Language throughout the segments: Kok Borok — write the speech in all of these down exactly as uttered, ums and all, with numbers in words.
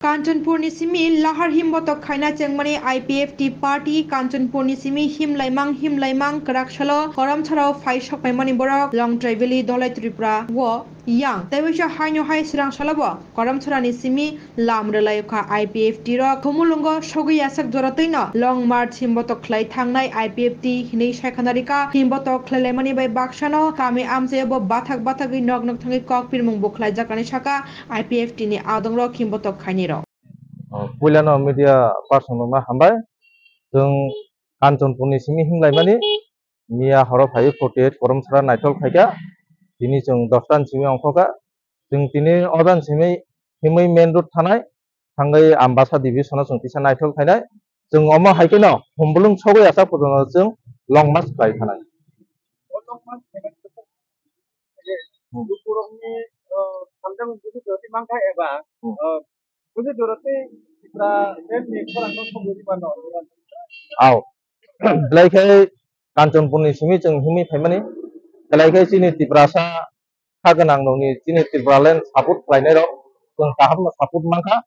Kanchanpurni simi lahar himbotok khaina chengmani I P F T party Kanchanpurni simi himlaimang himlaimang kwrak salo Koramchara phai sokpaimani borok Longtrai Valley Dholai Tripura o yang tei waisa haino hai swrang salobo Koramcharani simi lam rwlaio kha. I P F T rok Khumulwngo sogwi yasak jora twino Long March himbotok khlai thangnai I P F T hinwi saikha narikha. Himbotok khlailaimani bai baksano kami amchaio bo bathak bathagwi nok nok thangwi kok pirmung bo khlaijaknani saka I P F T ni adongrok himbotok khainai rok. O, puilano media person rokno hambai. Chwng Kanchanpurni simi himlaimani miya horo phaiwi forty eight Koramchara naithok khaikha. Tini chwng dosta ni simi ongkhokha. Chwng tini oda ni simi himwi main road thanai, thangwi Ambasa division o chwng kisa naithok khainai. Chwng omo hai kheno Khumulwng sogwi yasak phutuno chwng Long March khlai thanai. Lukurokni, uh, hamjak buji jora twi mankha eba, Hmm. uh, buji jora twi Tripura state ni khorang no sogwi mano. Aw. Belai khe Kanchanpurni simi chwng himwi phaimani. Belai khe chini Tiprasa kha gwnang nokni chini Tipraland support khlainai rok chwng kaham no support mankha.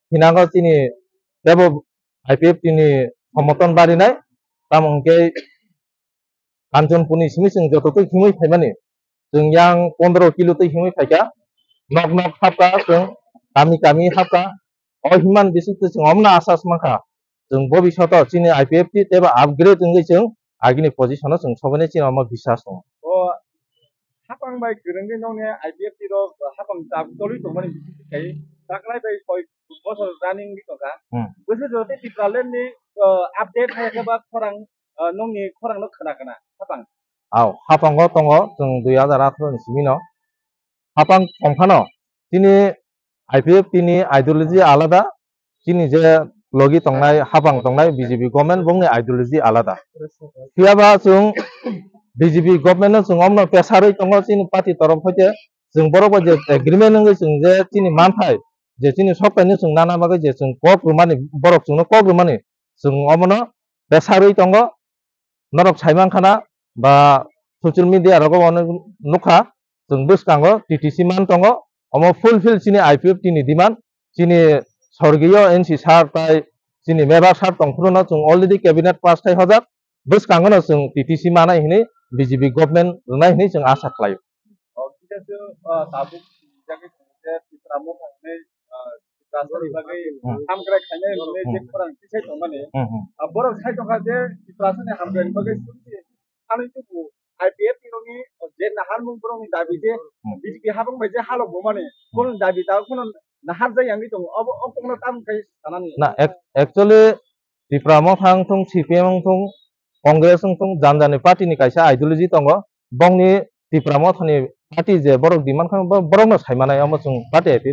Hinango chini tebo I P F T ni somoton barinai. Tamo hwnkhe Kanchanpurni simi chwng joto twi himwi phaimani. Chwng yang pondro kilo twi himwi phaikha. Nok nok hapkha chwng, kami kami hapkha. O himan bising twi chwng omno asas mankha. Chwng bobishoto chini I P F T teibo upgrade wngwi chwng agini position o chwng sobainai chini omo bisas tongo. O hapang bai kwrwngwi nokni I P F T rok hapang tabuk tolwi tongmani bising twi khai taklai bai soi bosor running wngwi tongkha. Hmm. Bwswk jora tei Tipraland ni, o, update hai khe ba khorang ah, nokni khorang no khna khna hapang. Aw, hapango tongo chwng dui hazar atharo ni simi no. Hapang tongphano chini I P F T ni ideology alada, chini je logi tongnai, hapang tongnai B J P government bongni ideology alada. Phiyaba chwng B J P government no chwng omno pesarwi tongo chini party torof hoite chwng borok bai je agreement wngwi chwng je chini manthai je chini sokpai no chwng nana bagwi je chwng kok rwmani, borok chwngno kok rwmani, chwng omono pesarwi tongo. Norok sai mankha na ba social media rogo onek nukha, chwng bwskango T T C man tongo, omo fulfill chini I P F T ni demand, chini sorgiyo N C sir tai chini meba sir tongphuru no chwng already cabinet pass khai hojak, bwskango no chwng T T C manai hinwi B J P government rwnai hinwi chwng asa khlaio. O, kisa se, ah, tabuk jagwi tong je Tipra Motha hinwi, ah, Tiprasani bagwi Hmm. hamkrai khainai hinwi je Hmm. khorang tisai tongmani. Hmm, hmm. Ah, borok sai tongkha je Tiprasani hamkraini bagwi sumsi hanwi tubu I P F T rokni je naharmung borokni dabi je Hmm. B J P hapang bai je halok bumani Hmm. borokni dabi tabuk phano nahar jai yangwi tongo. Obo, o kokno tamo khai sanani. Na, ac-, actually Tipra Motha wng thung, C P M wng thung, Congress wng thung, jani jani party ni kaisa ideology tongo. Bongni Tipra Motha ni party je borok demand kha, bo-, borokno sai manai, omo chwng party I P F T